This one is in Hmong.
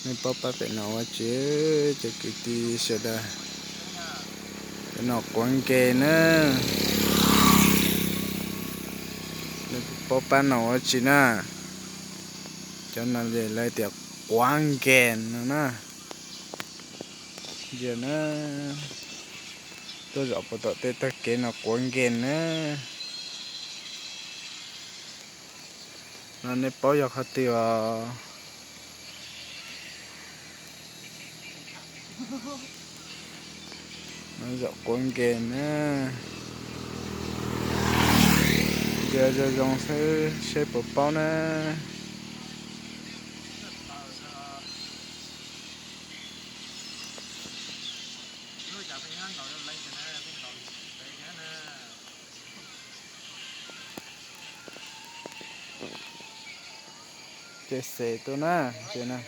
Nej paub pab pem no ua tsi, cov kwv tij sawv daws? Cov no quav nkees na. Nej paub pab no ua tsi na? Cov no lawv tias quav nkees no na. Ntsia na, tuaj zaum puas tom tej tag kev no quav nkees na. No nej paub yog qhov twg os? No zaum quav nkees na. Ntsia zoo zoo xwb seb puas paub na. Ces xes tuaj na, ces na.